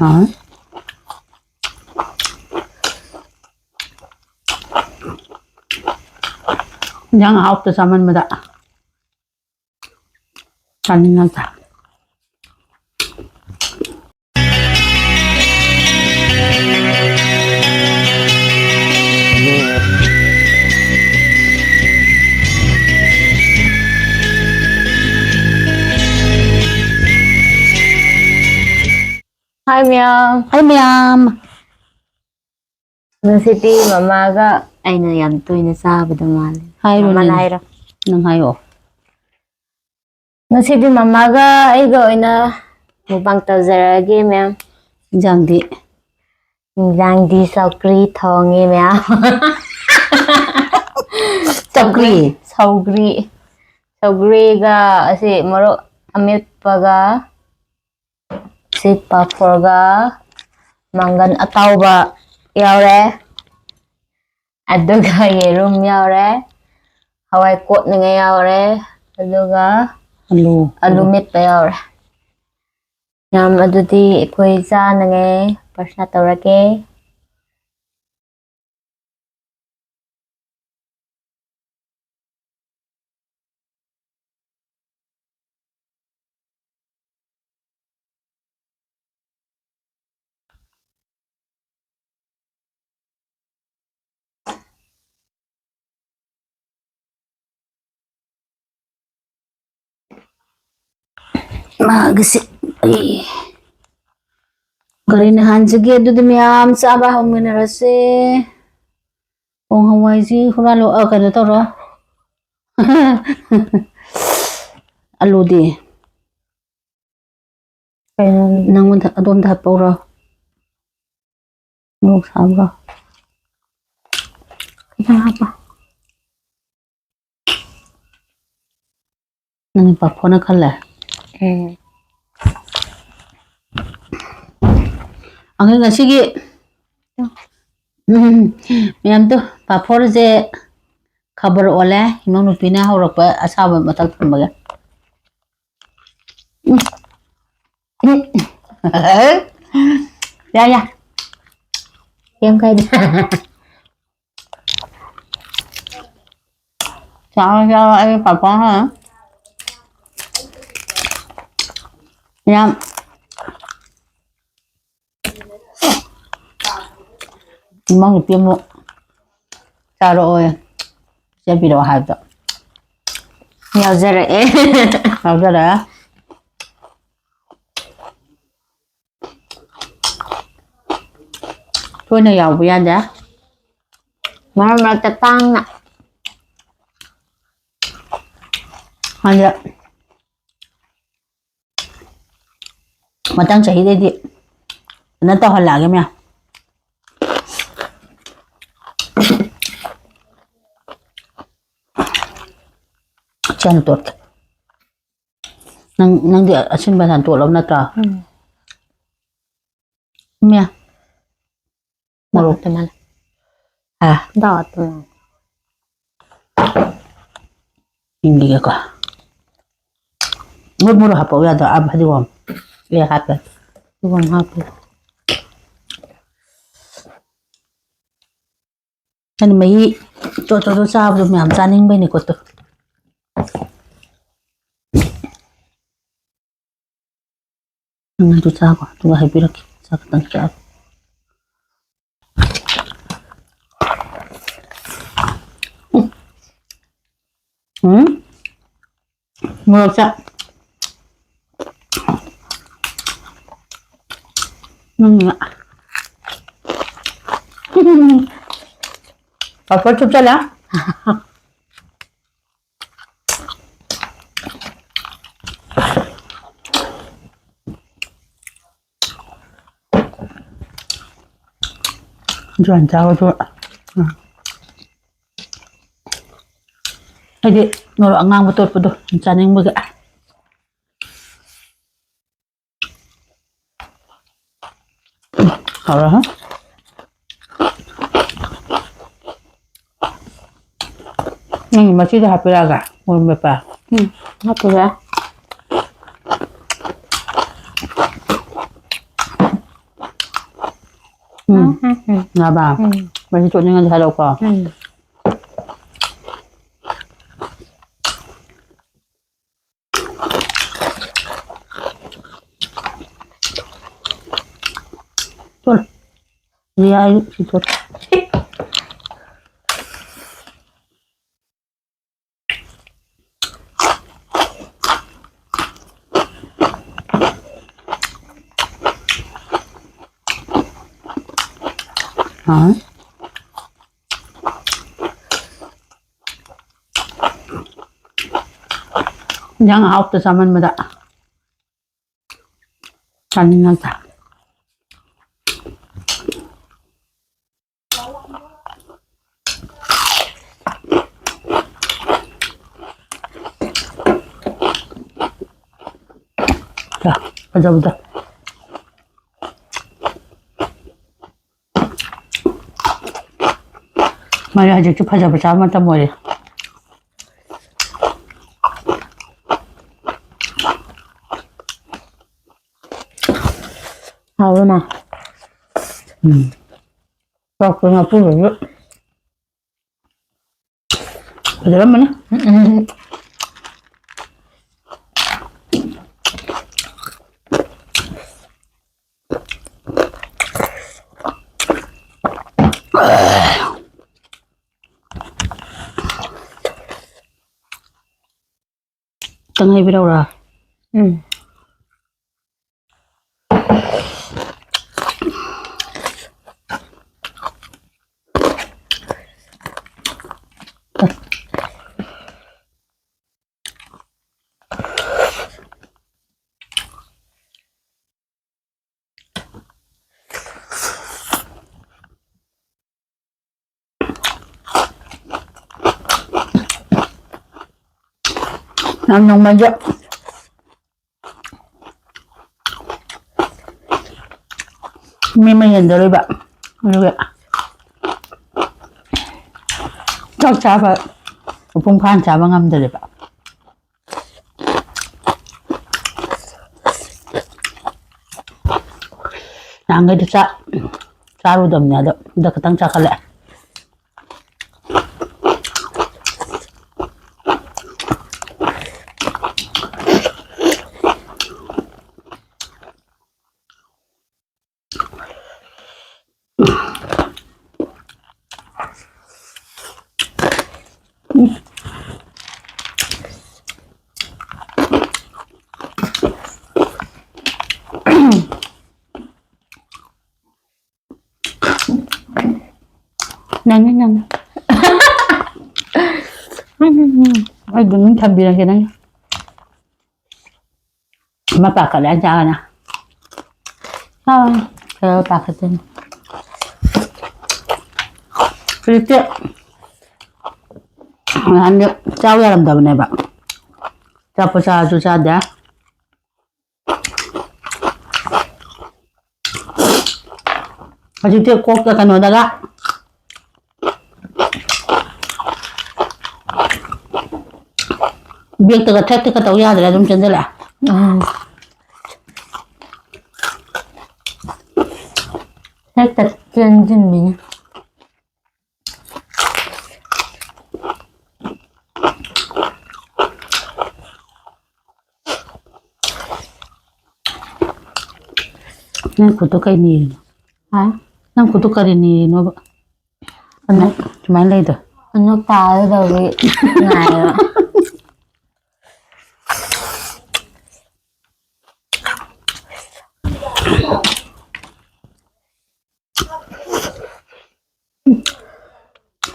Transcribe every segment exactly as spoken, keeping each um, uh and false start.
ꯑꯥ꯫ ꯏꯟꯖꯥꯡ ꯑꯍꯥꯎꯕ ꯆꯥꯃꯟꯕꯗ ꯆꯥꯅꯤꯡꯉꯛꯇ꯫ Hi ꯃꯌꯥꯝ꯫ Hi ꯃꯌꯥꯝ꯫ ꯉꯁꯤꯗꯤ ꯃꯃꯥꯒ ꯑꯩꯅ ꯌꯥꯝ ꯇꯣꯏꯅ ꯆꯥꯕꯗ ꯃꯥꯜꯂꯦ꯫ ꯍꯥꯏꯔꯣꯅꯦ꯫ ꯃꯃꯥꯅ ꯍꯥꯏꯔꯣ꯫ ꯅꯪ ꯍꯥꯏꯌꯣ꯫ ꯉꯁꯤꯗꯤ ꯃꯃꯥꯒ ꯑꯩꯒ ꯑꯣꯏꯅ mukbang ꯇꯧꯖꯔꯛꯑꯒꯦ ꯃꯌꯥꯝ꯫ ꯏꯟꯖꯥꯡꯗꯤ? ꯏꯟꯖꯥꯡꯗꯤ ꯁꯧꯒ꯭ꯔꯤ ꯊꯣꯡꯉꯦ ꯃꯌꯥꯝ꯫ ꯁꯧꯒ꯭ꯔꯤ? ꯁꯧꯒ꯭ꯔꯤ꯫ ꯁꯧꯒ꯭ꯔꯤꯒ ꯑꯁꯤ ꯃꯣꯔꯣꯛ ꯑꯃꯦꯠꯄꯒ ꯁꯤ ꯄꯥꯐꯣꯔꯒ ꯃꯪꯒꯟ ꯑꯇꯥꯎꯕ ꯌꯥꯎꯔꯦ, ꯑꯗꯨꯒ ꯌꯦꯔꯨꯝ ꯌꯥꯎꯔꯦ, ꯍꯋꯥꯏ ꯀꯣꯠꯅꯤꯡꯉꯥꯏ ꯌꯥꯎꯔꯦ, ꯑꯗꯨꯒ ꯑꯂꯨ꯫ ꯑꯂꯨ ꯃꯦꯠꯄ ꯌꯥꯎꯔꯦ꯫ ꯌꯥꯝ ꯑꯗꯨꯗꯤ ꯑꯩꯈꯣꯏ ꯆꯥꯅꯉꯥꯏ ꯄ꯭ꯔꯁꯥ ꯇꯧꯔꯒꯦ꯫ ꯃꯥꯒꯤꯁꯦ ꯑꯩ ꯀꯔꯤ ꯅꯍꯥꯟꯁꯤꯒꯦ? ꯑꯗꯨꯗꯤ ꯃꯌꯥꯝ ꯆꯥꯕ ꯍꯧꯃꯤꯟꯅꯔꯁꯦ꯫ ꯄꯣꯡ ꯍꯋꯥꯏꯁꯤ ꯍꯨꯔꯥꯜꯂꯣ, ꯑ, ꯀꯩꯅꯣ ꯇꯧꯔꯣ꯫ ꯑꯂꯨꯗꯤ? ꯀꯩꯅꯣ? ꯅꯪꯉꯣꯟꯗ ꯑꯗꯣꯝꯗ ꯍꯥꯞꯄꯧꯔꯣ꯫ ꯃꯣꯔꯣꯛ ꯁꯥꯕ꯭ꯔꯣ? ꯈꯤꯇꯪ ꯍꯥꯞꯄꯣ꯫ ꯅꯪꯒꯤ ꯄꯥꯐꯣꯔꯅ ꯈꯜꯂꯦ꯫ ꯎꯝ꯫ ꯑꯉꯥꯡ ꯉꯁꯤꯒꯤ, ꯎꯝ, ꯃꯌꯥꯝꯗꯣ ꯄꯥꯐꯣꯔꯁꯦ ꯈꯕꯔ ꯑꯣꯜꯂꯦ꯫ ꯏꯃꯧ ꯅꯨꯄꯤꯅ ꯍꯧꯔꯛꯄ ꯑꯁꯥꯕ ꯃꯊꯛ ꯊꯝꯕꯒꯤ꯫ ꯎꯝ꯫ ꯎꯝ꯫ ꯌꯥ, ꯌꯥ꯫ ꯀꯩꯝ ꯀꯥꯏꯗꯦ꯫ ꯆꯥꯎ, ꯆꯥꯎ, ꯑꯩ ꯄꯥꯐꯣꯔ ꯍꯥꯟꯅ꯫ ꯌꯥꯝ ꯏꯃꯧ ꯅꯨꯄꯤ ꯑꯃꯨꯛ ꯆꯥꯔꯛꯑꯣꯌꯦ꯫ ꯆꯦ ꯄꯤꯔꯛꯑꯣ ꯍꯥꯏꯕꯗꯣ꯫ ꯌꯥꯎꯖꯔꯛꯑꯦ꯫ ꯌꯥꯎꯖꯔꯛꯑꯦ꯫ ꯇꯣꯏꯅ ꯌꯥꯎꯕ ꯌꯥꯗꯦ꯫ ꯃꯔꯛ ꯃꯔꯛꯇ ꯇꯥꯡꯅ꯫ ꯑꯗ ꯃꯊꯪ ꯆꯍꯤꯗꯩꯗꯤ ꯐꯖꯅ ꯇꯧꯍꯜꯂꯛꯑꯒꯦ ꯃꯌꯥꯝ꯫ ꯆꯥꯅ ꯇꯣꯠꯀꯦ꯫ ꯅꯪ, ꯅꯪꯗꯤ ꯑꯁꯤꯟꯕ ꯍꯥꯟ ꯇꯣꯠꯂꯕ ꯅꯠꯇ꯭ꯔꯣ? ꯎꯝ꯫ ꯃꯌꯥ꯫ ꯃꯣꯔꯣꯛ꯫ ꯗꯥꯎ ꯇꯨꯃꯥꯜꯂꯦ꯫ ꯍꯥ? ꯗꯥꯎ ꯇꯨꯃꯥꯜꯂꯦ꯫ ꯌꯦꯡꯕꯤꯒꯦꯀꯣ꯫ ꯃꯣꯏ ꯃꯣꯔꯣꯛ ꯍꯥꯞꯄꯛꯎ ꯌꯥꯗ꯭ꯔꯣ? ꯑꯥ, ꯐꯗꯤꯒꯣꯝ꯫ ꯑꯦ, ꯍꯥꯞꯄꯦ꯫ ꯐꯗꯤꯒꯣꯝ ꯍꯥꯞꯄꯦ꯫ ꯑꯩꯅ ꯃꯍꯤ ꯆꯣꯠ ꯆꯣꯠ ꯆꯣꯠ ꯆꯥꯕꯗꯣ ꯃꯌꯥꯝ ꯆꯥꯅꯤꯡꯕꯩꯅꯤꯀꯣ ꯇꯨ꯫ ꯅꯪ ꯑꯗꯨ ꯆꯥꯈꯣ, ꯑꯗꯨꯒ ꯍꯥꯏꯕꯤꯔꯛꯀꯦ꯫ ꯆꯥꯛ ꯈꯛꯇꯪ ꯆꯥꯕ꯫ ꯎꯝ꯫ ꯃꯣꯔꯣꯛ ꯆꯥ-, ꯎꯝ꯫ ꯄꯥꯐꯣꯔ ꯆꯨꯞꯁꯜꯂꯦ꯫ ꯖ꯭ꯋꯥꯏꯟ ꯆꯥꯕꯗꯨ, ꯎꯝ꯫ ꯑꯩꯗꯤ ꯃꯣꯔꯣꯛ ꯑꯉꯥꯡꯕ ꯇꯣꯠꯄꯗꯣ ꯌꯥꯝ ꯆꯥꯅꯤꯡꯕꯒꯤ꯫ ꯍꯥꯎꯔꯦ, ꯍꯥ? ꯅꯪꯒꯤ ꯃꯆꯤꯗ ꯍꯥꯞꯄꯤꯔꯛꯑꯒ, ꯃꯣꯔꯣꯛ ꯃꯦꯠꯄ꯫ ꯎꯝ, ꯍꯥꯞꯄꯤꯔꯛꯑꯦ꯫ ꯎꯝ꯫ ꯌꯥꯕ? ꯎꯝ꯫ ꯃꯍꯤ ꯇꯣꯠꯅꯤꯡꯉꯗꯤ ꯍꯥꯏꯔꯛꯎꯀꯣ꯫ ꯎꯝ꯫ ꯇꯣꯠꯂꯣ꯫ ꯌꯥꯏ, ꯁꯤ ꯇꯣꯠꯂꯣ꯫ ꯍꯥꯎꯋꯦ꯫ ꯏꯟꯖꯥꯡ ꯑꯍꯥꯎꯕ ꯆꯥꯃꯟꯕꯗ ꯆꯥꯅꯤꯡꯉꯛꯇ꯭ꯔꯦ꯫ ꯐꯖꯕꯗꯣ꯫ ꯃꯥꯅꯦ, ꯍꯧꯖꯤꯛꯇꯤ ꯐꯖꯕ ꯆꯥꯕ ꯃꯇꯝ ꯑꯣꯏꯔꯦ꯫ ꯍꯥꯎꯋꯦ ꯃꯥ꯫ ꯎꯝ꯫ ꯆꯥꯛꯇꯣ ꯉꯥꯄꯨꯝꯗꯨꯁꯨ ꯐꯖꯔꯝꯃꯅꯤ꯫ ꯎꯝ, ꯎꯝ꯫ ꯈꯤꯇꯪ ꯍꯩꯕꯤꯔꯛꯎꯔꯥ? ꯎꯝ꯫ ꯌꯥꯝ ꯅꯣꯡꯃꯩꯁꯦ ꯃꯤ ꯑꯃ ꯍꯦꯟꯗꯣꯔꯤꯕ, ꯑꯗꯨꯒ ꯆꯥꯛ ꯆꯥꯕ ꯃꯄꯨꯡ ꯐꯥꯅ ꯆꯥꯕ ꯉꯝꯗꯔꯦꯕ꯫ ꯅꯍꯥꯟꯈꯩꯗꯤ ꯆꯥꯛ ꯆꯥꯔꯨꯗꯕꯅꯦ ꯑꯗꯣ ꯍꯟꯗꯛ ꯈꯛꯇꯪ ꯆꯥꯈꯠꯂꯛꯑꯦ꯫ ꯅꯪꯅꯤ, ꯅꯪꯅꯤ꯫ ꯑꯩ ꯑꯗꯨꯝ ꯊꯝꯕꯤꯔꯒꯦ ꯅꯪ꯫ ꯑꯃ ꯄꯥꯈꯠꯂꯦ ꯆꯥꯒꯅ꯫ ꯑꯥ, ꯈꯔ ꯄꯥꯈꯠꯇꯣꯏꯅꯤ꯫ ꯍꯧꯖꯤꯛꯇꯤ ꯅꯍꯥꯟꯗꯤ ꯆꯥꯎ ꯌꯥꯔꯝꯗꯕꯅꯦꯕ꯫ ꯑꯆꯥꯄꯣꯠ ꯆꯥꯔꯁꯨ ꯆꯥꯗꯦ꯫ ꯍꯧꯖꯤꯛꯇꯤ ꯀꯣꯛꯇ ꯀꯩꯅꯣꯗꯒ ꯕꯦꯛꯇꯒ ꯊꯦꯛ ꯊꯦꯛꯀ ꯇꯧ ꯌꯥꯗ꯭ꯔꯦ, ꯑꯗꯨꯝ ꯆꯦꯟꯁꯤꯜꯂꯛꯑꯦ꯫ ꯎꯝ꯫ ꯍꯦꯛꯇ ꯆꯦꯟꯁꯤꯟꯕꯤꯅꯤ꯫ ꯅꯪ ꯈꯨꯠꯇꯣ ꯀꯩ ꯅꯤꯔꯤꯅꯣ? ꯍꯥ? ꯅꯪ ꯈꯨꯠꯇꯣ ꯀꯔꯤ ꯅꯤꯔꯤꯅꯣꯕ? ꯑꯅꯣꯛ꯫ ꯁꯨꯃꯥꯏꯅ ꯂꯩꯗꯣ꯫ ꯑꯅꯣꯛ ꯇꯥꯒꯗꯧꯕꯒꯤ ꯉꯥꯏꯕ꯫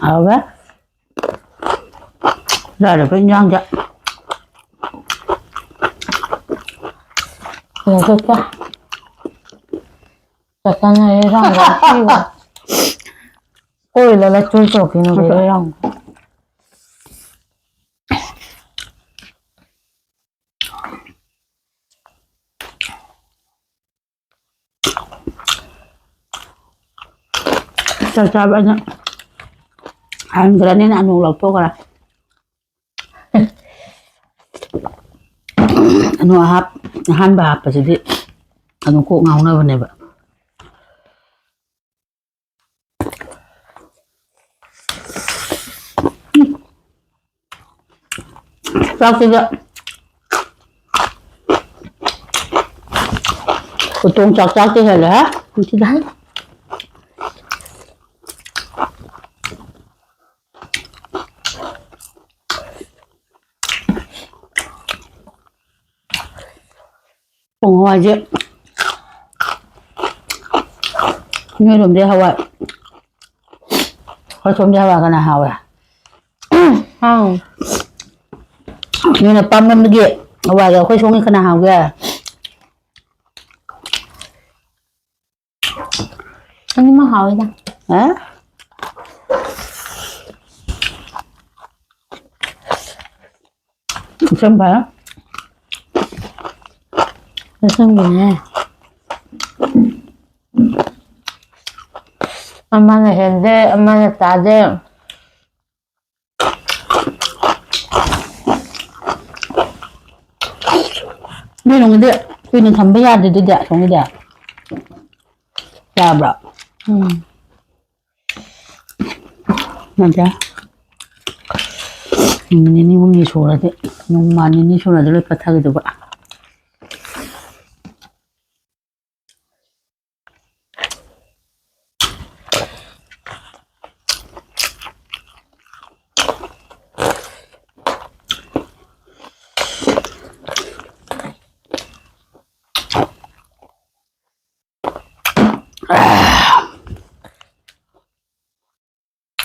ꯍꯥꯎꯋꯦ꯫ ꯂꯥꯏꯔꯕ ꯏꯟꯖꯥꯡꯁꯦ꯫ ꯂꯣꯏꯊꯣꯛꯀꯦ꯫ ꯆꯠꯇꯅ ꯏꯟꯖꯥꯡ ꯂꯣꯏꯊꯣꯛꯈꯤꯕ꯫ ꯀꯣꯏ ꯂꯣꯏ ꯂꯣꯏꯊꯣꯛꯈꯤꯅ ꯂꯣꯏꯔꯦ ꯌꯥꯝ꯫ ꯆꯥꯛ ꯆꯥꯕ ꯑꯩꯅ ꯍꯟꯈ꯭ꯔꯅꯤꯅ ꯑꯅꯨ ꯂꯧꯊꯣꯛꯈ꯭ꯔꯦ꯫ ꯑꯅꯨ ꯑꯍꯥꯞ-, ꯑꯍꯥꯟꯕ ꯍꯥꯞꯄꯁꯤꯗꯤ ꯑꯗꯨꯝ ꯀꯣꯛ ꯉꯥꯎꯅꯕꯅꯦꯕ꯫ ꯆꯥꯛꯁꯤꯗ ꯎꯇꯣꯡ ꯆꯥꯛ ꯆꯥꯛꯇꯤ ꯍꯦꯜꯂꯦ, ꯍꯥ? ꯁꯤꯗ꯫ ꯄꯣꯡ ꯍꯋꯥꯏꯁꯦ ꯅꯣꯏꯔꯣꯝꯗꯤ ꯍꯋꯥꯏ, ꯑꯩꯈꯣꯏ ꯁꯣꯝꯗꯤ ꯍꯋꯥꯏ ꯀꯅꯥ ꯍꯥꯎꯋꯦ? ꯍꯥꯎ꯫ ꯅꯣꯏꯅ ꯄꯥꯝꯂꯝꯕꯒꯤ ꯍꯋꯥꯏꯒ ꯑꯩꯈꯣꯏ ꯁꯣꯝꯒꯤ ꯀꯅꯥ ꯍꯥꯎꯒꯦ? ꯑꯅꯤꯃꯛ ꯍꯥꯎꯋꯤꯗ꯫ ꯑ? ꯏꯆꯝ ꯐꯔꯦ꯫ ꯏꯆꯝꯒꯤꯅꯦ꯫ ꯑꯃꯅ ꯍꯦꯟꯗꯦ, ꯑꯃꯅ ꯇꯥꯗꯦ꯫ ꯅꯣꯏꯔꯣꯝꯒꯤꯗꯤ ꯀꯨꯏꯅ ꯊꯝꯕ ꯌꯥꯗꯦ ꯑꯗꯨꯗꯤ, ꯑꯁꯣꯝꯒꯤꯗꯤ? ꯌꯥꯕ꯭ꯔꯣ? ꯎꯝ꯫ ꯅꯠꯇꯦ꯫ ꯅꯨꯃꯤꯠ ꯅꯤꯅꯤ ꯍꯨꯝꯅꯤ ꯁꯨꯔꯗꯤ, ꯅꯣꯡꯃ ꯅꯤꯅꯤ ꯁꯨꯔꯗꯤ ꯂꯣꯏ ꯄꯠꯊꯈꯤꯗꯧꯕ꯫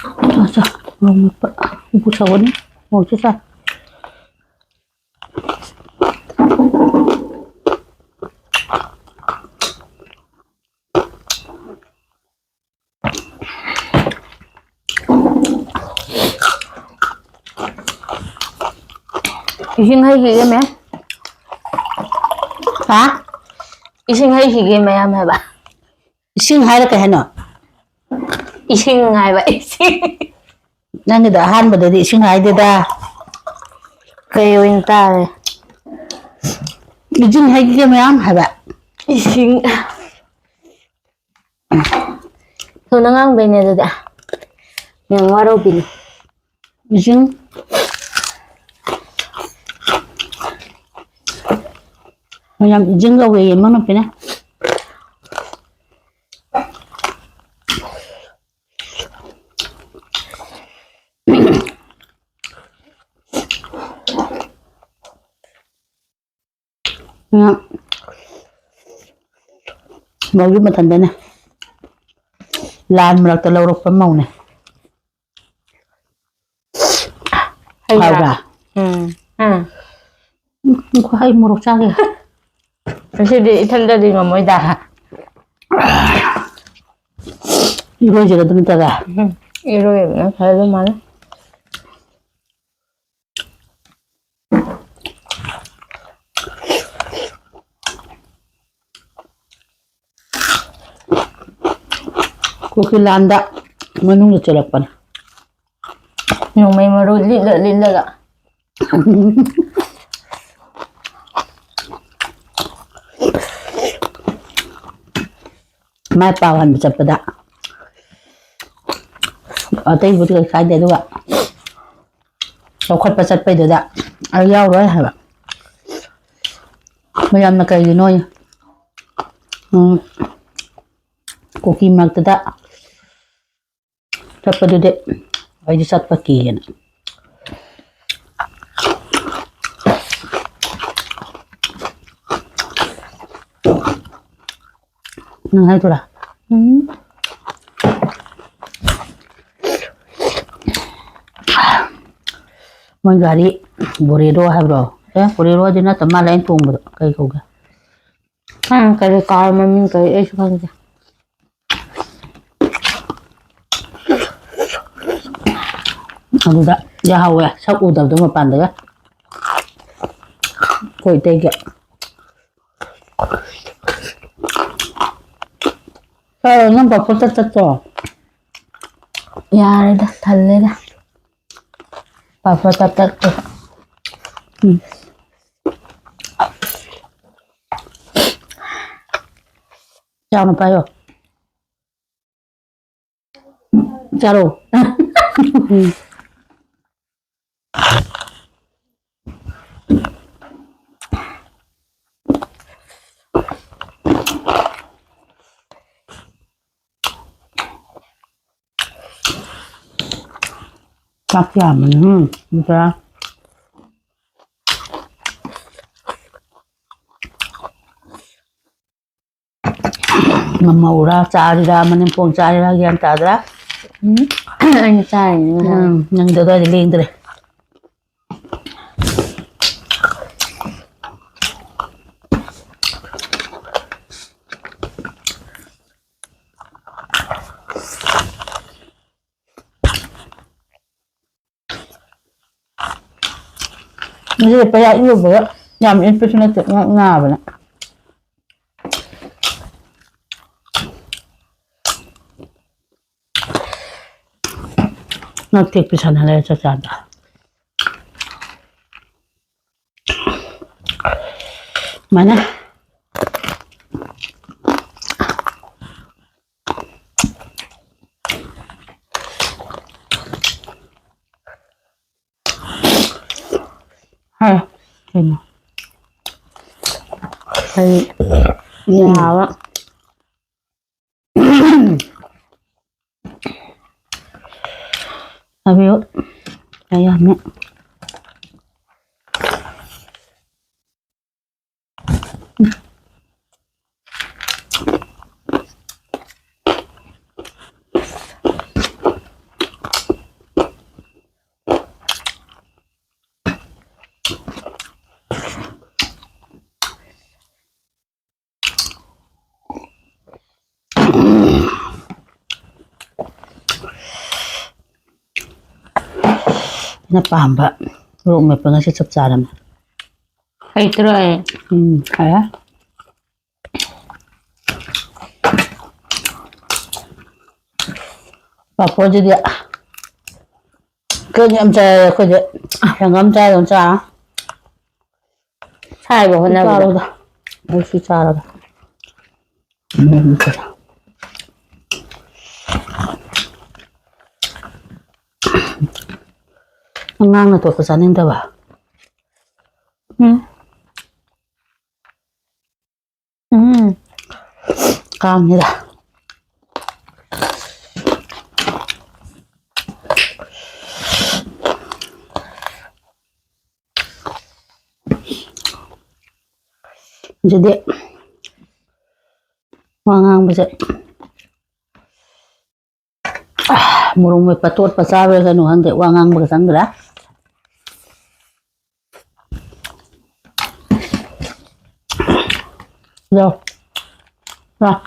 ꯆꯥ, ꯆꯥ, ꯃꯣꯔꯣꯛ ꯃꯦꯠꯄ꯫ ꯎꯄꯨ ꯁꯧꯒꯠꯅꯤ꯫ ꯃꯣꯔꯣꯛꯁꯦ ꯆꯥ꯫ ꯏꯁꯤꯡ ꯍꯩꯈꯤꯒꯦ, ꯃꯦꯝ꯫ ꯍꯥ? ꯏꯁꯤꯡ ꯍꯩꯈꯤꯒꯦ, ꯃꯌꯥꯝ ꯍꯥꯏꯕ꯫ ꯏꯁꯤꯡ ꯍꯥꯏꯔ ꯀꯩ ꯍꯥꯏꯅꯣ? ꯏꯁꯤꯡ ꯍꯥꯏꯕ, ꯏꯁꯤꯡ꯫ ꯅꯪꯒꯤꯗꯣ ꯑꯍꯥꯟꯕꯗꯗꯤ ꯏꯁꯤꯡ ꯍꯥꯏꯗꯦꯗ꯫ ꯀꯩ ꯑꯣꯏꯅ ꯇꯥꯔꯦ? ꯏꯁꯤꯡ ꯍꯩꯈꯤꯒꯦ ꯃꯌꯥꯝ ꯍꯥꯏꯕ꯫ ꯏꯁꯤꯡ꯫ ꯊꯨꯅ ꯉꯥꯡꯕꯩꯅꯦ ꯑꯗꯨꯗꯤ꯫ ꯌꯥꯝ ꯋꯥꯔꯧꯕꯤꯅꯨ꯫ ꯏꯁꯤꯡ꯫ ꯌꯥꯝ ꯏꯖꯤꯡ ꯂꯧꯋꯦꯌꯦ ꯃꯅꯥꯎꯄꯤꯅ꯫ ꯎꯝ꯫ ꯃꯧꯁꯨ ꯃꯊꯟꯇꯅꯦ꯫ ꯂꯥꯟ ꯃꯔꯛꯇ ꯂꯧꯔꯛꯄ ꯃꯧꯅꯦ꯫ ꯍꯩ ꯔꯥ꯫ ꯍꯥꯎꯕ꯭ꯔꯥ? ꯎꯝ꯫ ꯎꯝ꯫ ꯎꯝ, ꯉꯥꯏꯈꯣ, ꯑꯩ ꯃꯣꯔꯣꯛ ꯆꯥꯒꯦ꯫ ꯉꯁꯤꯗꯤ ꯏꯊꯟꯗꯗꯤ ꯉꯝꯃꯣꯏꯗ꯫ ꯏꯔꯣꯏꯁꯤꯔ ꯑꯗꯨ ꯅꯠꯇ꯭ꯔꯒ? ꯎꯝ, ꯏꯔꯣꯏꯕꯅ ꯐꯗꯧ ꯃꯥꯜꯂꯦ꯫ ꯀꯨꯀꯤ ꯂꯥꯟꯗ ꯃꯅꯨꯡꯗ ꯆꯦꯜꯂꯛꯄꯅꯦ꯫ ꯅꯣꯡꯃꯩ ꯃꯔꯨ ꯂꯤꯠꯂ ꯂꯤꯠꯂꯒ꯫ ꯃꯥꯏ ꯄꯥꯎ ꯍꯟꯕ ꯆꯠꯄꯗ ꯑꯇꯩꯕꯨꯗꯤ ꯀꯩꯁꯨ ꯀꯥꯏꯗꯦ, ꯑꯗꯨꯒ ꯂꯧꯈꯠꯄ ꯆꯠꯄꯩꯗꯨꯗ ꯑꯩ ꯌꯥꯎꯔꯣꯏ ꯍꯥꯏꯕ꯫ ꯃꯌꯥꯝꯅ ꯀꯩꯒꯤꯅꯣ, ꯎꯝ, ꯀꯨꯀꯤ ꯃꯔꯛꯇꯨꯗ ꯆꯠꯄꯗꯨꯗꯤ ꯑꯩꯗꯤ ꯆꯠꯄ ꯀꯤꯌꯦꯅ꯫ ꯅꯪ ꯍꯥꯏꯗꯨꯔꯥ? ꯎꯝ꯫ ꯃꯣꯏ ꯒꯥꯔꯤ ꯕꯣꯂꯦꯔꯣ ꯍꯥꯏꯕ꯭ꯔꯣ? ꯑꯦ, ꯕꯣꯂꯦꯔꯣꯗꯤ ꯅꯠꯇ ꯃꯥꯜꯂꯦ ꯑꯩꯅ ꯇꯣꯡꯕꯗꯣ꯫ ꯀꯩ ꯀꯧꯒꯦ? ꯑꯥ, ꯀꯔꯤ ꯀꯥꯔ ꯃꯃꯤꯡ ꯀꯔꯤ ꯑꯩꯁꯨ ꯈꯪꯗꯦ꯫ ꯑꯗꯨꯗ ꯌꯥꯍꯧꯋꯦ, ꯁꯛ ꯎꯗꯕꯗꯣ ꯃꯄꯥꯟꯗꯒ꯫ ꯑꯩꯈꯣꯏ ꯏꯇꯩꯒꯤ꯫ ꯑ, ꯅꯪ ꯄꯥꯐꯣꯔ ꯇꯠ ꯇꯠꯇ꯭ꯔꯣ? ꯌꯥꯔꯦꯗ, ꯊꯜꯂꯦꯗ꯫ ꯄꯥꯐꯣꯔ ꯇꯠ ꯇꯠꯇꯦ꯫ ꯎꯝ꯫ ꯆꯥꯎꯅ ꯄꯥꯏꯌꯣ꯫ ꯆꯥꯔꯣ꯫ ꯎꯝ꯫ ꯆꯥꯛ ꯌꯥꯝꯕꯅꯤ꯫ ꯎꯝ, ꯅꯠꯇ꯭ꯔꯥ? ꯃꯃꯧꯔꯥ ꯆꯥꯔꯤꯔꯥ, ꯃꯅꯦꯝꯄꯣꯛ ꯆꯥꯔꯤꯔꯥ, ꯒ꯭ꯌꯥꯟ ꯇꯥꯗ꯭ꯔꯥ? ꯎꯝ꯫ ꯑꯩꯅ ꯆꯥꯔꯤꯅꯦ ꯉꯁꯥꯏ꯫ ꯎꯝ, ꯅꯪꯗꯤ ꯑꯗꯨꯋꯥꯏꯗ ꯂꯦꯡꯗ꯭ꯔꯦ꯫ ꯉꯁꯤꯗꯤ ꯄꯩꯌꯥ ꯏꯔꯨꯕꯒ ꯌꯥꯝ ꯏꯠꯄꯁꯨ ꯅꯠꯇꯦ, ꯉꯛ ꯅꯥꯕꯅ꯫ ꯉꯛ ꯊꯦꯛꯄꯤ ꯁꯥꯟꯅ ꯂꯩꯔꯦ ꯆꯥꯛ ꯆꯥꯗ꯫ ꯁꯨꯃꯥꯏꯅ꯫ ꯍꯥꯏ, ꯀꯩꯅꯣ? ꯑꯩ ꯌꯥꯕ꯫ ꯍꯥꯏꯕꯤꯌꯨ꯫ ꯀꯌꯥꯝꯅꯦ? ꯑꯩꯅ ꯄꯥꯝꯕ ꯃꯣꯔꯣꯛ ꯃꯦꯠꯄ ꯉꯁꯤ ꯆꯞ ꯆꯥꯔꯝꯃꯦ꯫ ꯍꯩꯇ꯭ꯔꯣ ꯑꯩ? ꯎꯝ, ꯍꯩꯔꯦ꯫ ꯄꯥꯐꯣꯔꯁꯤꯗꯤ ꯑꯩꯈꯣꯏꯗꯤ ꯌꯥꯝ ꯆꯥꯏ, ꯑꯩꯈꯣꯏꯗꯤ ꯁꯪꯒꯝ ꯆꯥꯏꯗꯧ ꯆꯥ꯫ ꯁꯥꯏꯕ ꯍꯣꯠꯅꯕꯗ꯫ ꯆꯥꯔꯣꯗ꯫ ꯑꯩ ꯁꯤ ꯆꯥꯔꯒ꯫ ꯑꯉꯥꯡꯅ ꯑꯇꯣꯞꯄ ꯆꯥꯅꯤꯡꯗꯕ꯫ ꯎꯝ꯫ ꯎꯝ꯫ ꯀꯥꯡꯁꯤꯗ꯫ ꯑꯗꯨꯗꯤ ꯋꯥ ꯉꯥꯡꯕꯁꯦ, ꯃꯣꯔꯣꯛ ꯃꯦꯠꯄ ꯇꯣꯠꯄ ꯆꯥꯕ꯭ꯔꯥ ꯀꯩꯅꯣ ꯈꯪꯗꯦ, ꯋꯥ ꯉꯥꯡꯕꯒ ꯆꯪꯗ꯭ꯔꯦ꯫ ꯌꯥꯎ꯫ ꯂꯥꯎ꯫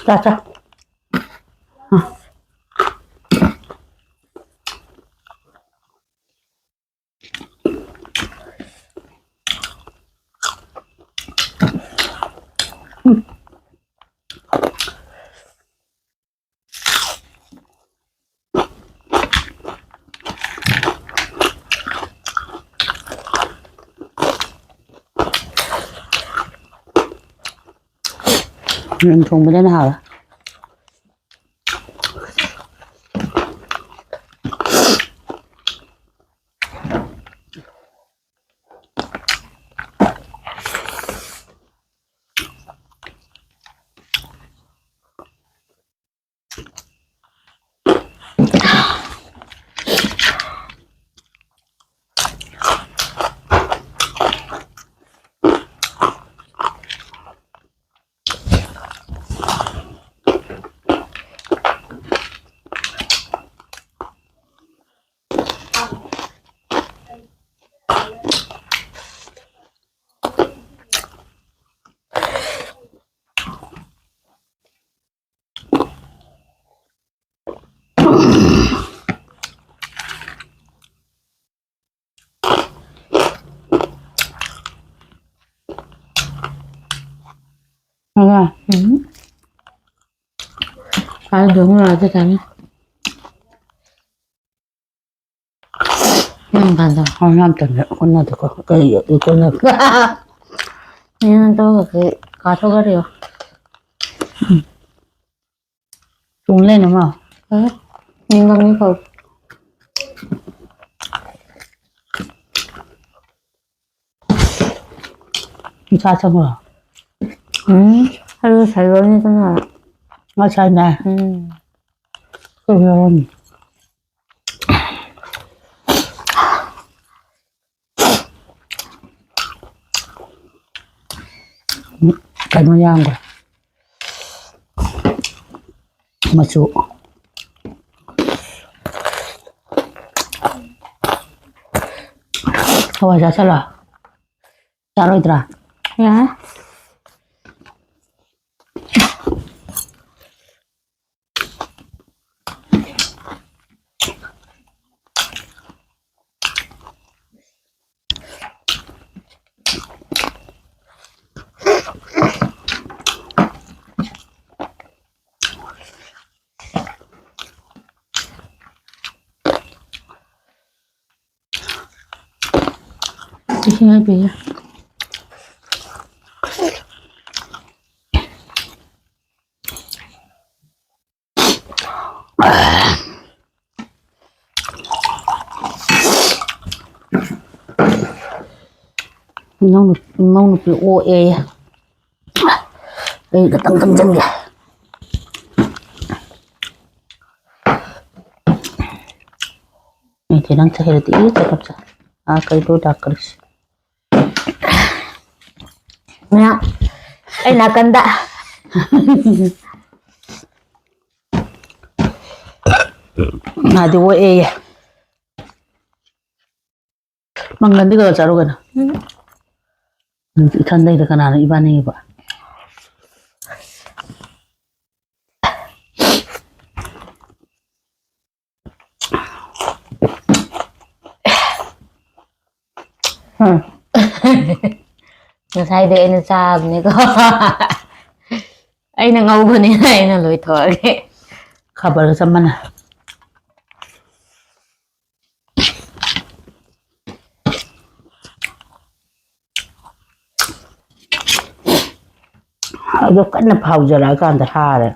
ꯆꯥ, ꯆꯥ꯫ ꯑ꯫ ꯎꯝ꯫ ꯌꯦꯟ ꯊꯣꯡꯕꯗꯅ ꯍꯥꯎꯔꯦ꯫ ꯑꯉꯥꯡ꯫ ꯎꯝ꯫ ꯀꯥꯏꯗ ꯑꯃꯨꯛ ꯂꯥꯛꯑꯗꯤ ꯇꯥꯅꯤ꯫ ꯅꯪ ꯀꯥꯟꯗ ꯍꯣꯏ ꯌꯥꯝ ꯇꯜꯂꯦ꯫ ꯀꯣꯟꯅꯗꯦꯀꯣ꯫ ꯀꯩ ꯀꯣꯟꯅ-, ꯅꯪ ꯇꯧꯔꯒꯦ ꯀꯥꯊꯣꯛꯈ꯭ꯔꯦ꯫ ꯎꯝ꯫ ꯇꯨꯡ ꯂꯩꯅꯃ꯫ ꯍꯥ? ꯅꯤꯡꯒꯪ ꯅꯤꯡꯈꯧ꯫ ꯅꯨꯡꯁꯥ ꯆꯪꯕ꯭ꯔꯣ? ꯎꯝ, ꯑꯗꯨ ꯁꯥꯏꯕꯝꯅꯤ ꯆꯪꯉꯒ꯫ ꯉꯁꯥꯏꯅꯦ꯫ ꯎꯝ꯫ ꯀꯩꯗꯧꯔꯝꯃꯤ? ꯀꯩꯅꯣ ꯌꯥꯝꯈ꯭ꯔꯦ꯫ ꯃꯆꯨ꯫ ꯍꯋꯥꯏ ꯆꯥꯁꯤꯜꯂꯣ꯫ ꯆꯥꯔꯣꯏꯗ꯭ꯔꯥ? ꯌꯥꯏ꯫ ꯏꯁꯤꯡ ꯍꯩꯕꯤꯒꯦ꯫ ꯏꯅꯥꯎ ꯅꯨ-, ꯏꯅꯥꯎ ꯅꯨꯄꯤ ꯑꯣꯛꯑꯦꯌꯦ꯫ ꯑꯩ ꯈꯤꯇꯪ ꯆꯪꯁꯤꯟꯒꯦ꯫ ꯑꯩꯗꯤ ꯅꯪ ꯆꯠꯈ꯭ꯔꯗꯤ ꯏ ꯆꯠꯂꯞ ꯆꯠ-, ꯑꯥ, ꯀꯩꯗꯣ ꯗꯥꯛꯀꯔꯁꯦ꯫ ꯃꯌꯥꯝ ꯑꯩ ꯅꯥꯀꯟꯗ꯫ ꯃꯥꯗꯤ ꯑꯣꯛꯑꯦꯌꯦ꯫ ꯃꯪꯒꯟꯗꯤ ꯈꯔ ꯆꯥꯔꯨ ꯀꯩꯅꯣ꯫ ꯎꯝ꯫ ꯏꯊꯟꯗꯩꯗ ꯀꯅꯥꯅꯣ ꯏꯕꯥꯅꯤꯒꯤꯕꯣ? ꯎꯝ꯫ ꯉꯁꯥꯏꯗꯩ ꯑꯩꯅ ꯆꯥꯕꯅꯤꯀꯣ꯫ ꯑꯩꯅ ꯉꯧꯕꯅꯤꯅ ꯑꯩꯅ ꯂꯣꯏꯊꯣꯛꯑꯒꯦ꯫ ꯈꯕꯔꯒ ꯆꯞ ꯃꯥꯟꯅꯩ꯫ ꯑꯗꯣ ꯀꯟꯅ ꯐꯥꯎꯖꯔꯛꯑꯀꯥꯟꯗ ꯍꯥꯔꯦ꯫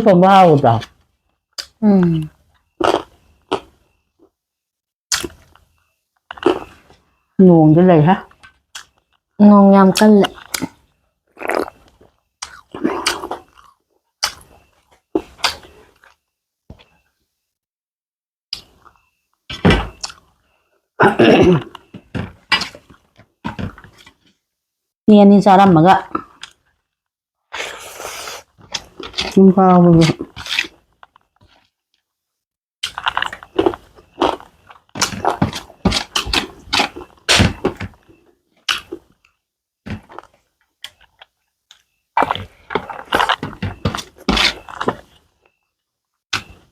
ꯊꯣꯡꯕ ꯍꯥꯎꯕꯗꯣ꯫ ꯎꯝ꯫ ꯅꯣꯡꯁꯦ ꯂꯩꯍꯦ꯫ ꯅꯣꯡ ꯌꯥꯝ ꯀꯜꯂꯦ꯫ ꯃꯤ ꯑꯅꯤ ꯆꯥꯔꯝꯃꯒ꯫ ꯆꯤꯡ ꯀꯥꯕꯒꯤ꯫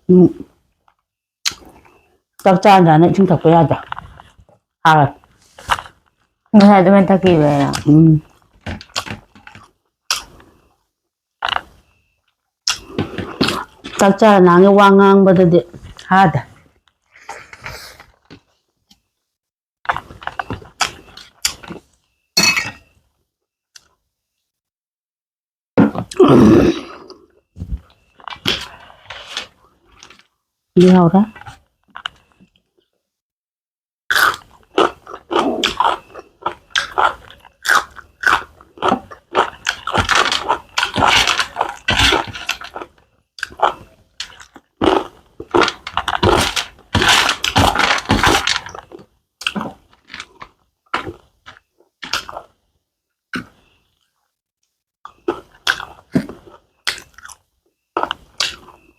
ꯎꯝ꯫ ꯆꯥꯛ ꯆꯥꯔꯀꯥꯟꯗ ꯏꯁꯤꯡ ꯊꯛꯄ ꯌꯥꯗꯦ꯫ ꯍꯥꯔꯦ꯫ ꯉꯁꯥꯏ ꯑꯗꯨꯃꯥꯏꯅ ꯊꯛꯈꯤꯕꯩꯔꯣ? ꯎꯝ꯫ ꯆꯥꯛ ꯆꯥꯔ ꯅꯍꯥꯟꯒꯩ ꯋꯥ ꯉꯥꯡꯕꯗꯗꯤ ꯍꯥꯗꯦ꯫ ꯂꯤꯍꯧꯔꯦ꯫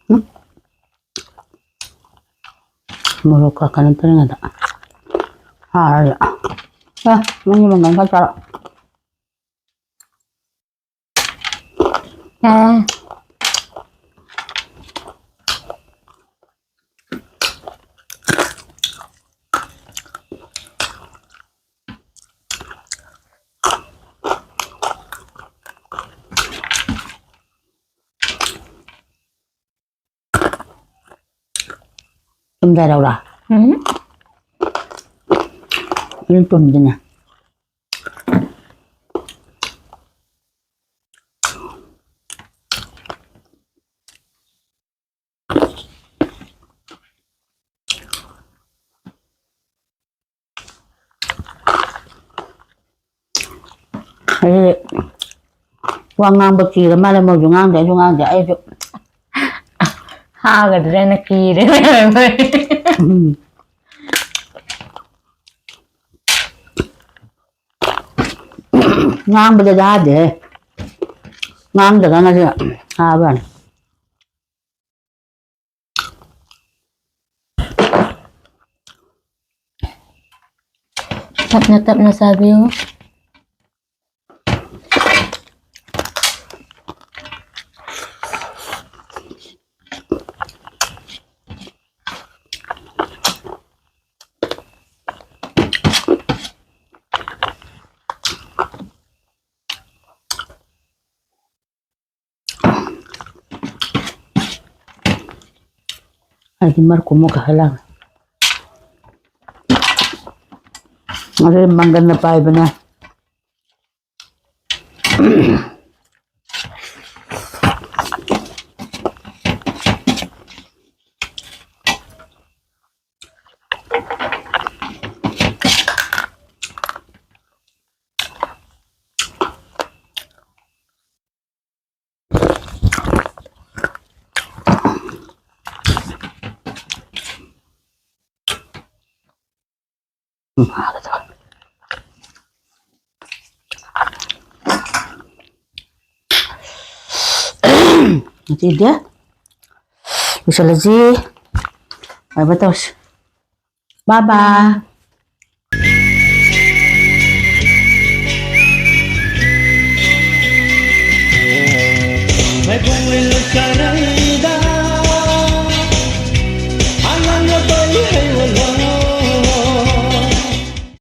ꯎꯝ꯫ ꯃꯣꯔꯣꯛ ꯀꯥꯈꯠꯂꯛꯇ꯭ꯔꯤꯉꯩꯗ ꯍꯥꯔꯒ꯫ ꯑ, ꯅꯪꯒꯤ ꯃꯪꯒꯟ ꯈꯔ ꯆꯥꯔꯣ꯫ ꯌꯥꯔꯦ꯫ ꯇꯨꯝꯊꯔꯧꯔꯥ? ꯎꯝ꯫ ꯑꯗꯨꯝ ꯇꯨꯝꯗꯣꯏꯅꯦ꯫ ꯑꯩ ꯋꯥ ꯉꯥꯡꯕ ꯀꯤꯔ ꯃꯥꯜꯂꯦ, ꯃꯣꯏꯁꯨ ꯉꯥꯡꯗꯦ, ꯑꯩꯁꯨ ꯉꯥꯡꯗꯦ, ꯑꯩꯁꯨ꯫ ꯍꯥꯒꯗ꯭ꯔꯦꯅ ꯀꯤꯔꯦ꯫ ꯎꯝ꯫ ꯉꯥꯡꯕꯗꯗꯤ ꯍꯥꯗꯦꯍꯦ꯫ ꯉꯥꯡꯗ꯭ꯔꯒ ꯉꯁꯤ ꯍꯥꯕꯅꯤ꯫ ꯇꯞꯅ ꯇꯞꯅ ꯆꯥꯕꯤꯌꯨ꯫ ꯑꯩꯗꯤ ꯃꯔꯨ ꯀꯨꯝꯃ ꯈꯜꯂꯒ꯫ ꯑꯗꯨ ꯃꯪꯒꯟꯅ ꯄꯥꯏꯕꯅꯦ꯫ ꯉꯁꯤꯗꯤ ꯂꯣꯏꯁꯤꯜꯂꯁꯤ꯫ ꯐꯕ ꯇꯧꯁꯤ꯫ ꯕꯥꯏ ꯕꯥꯏ꯫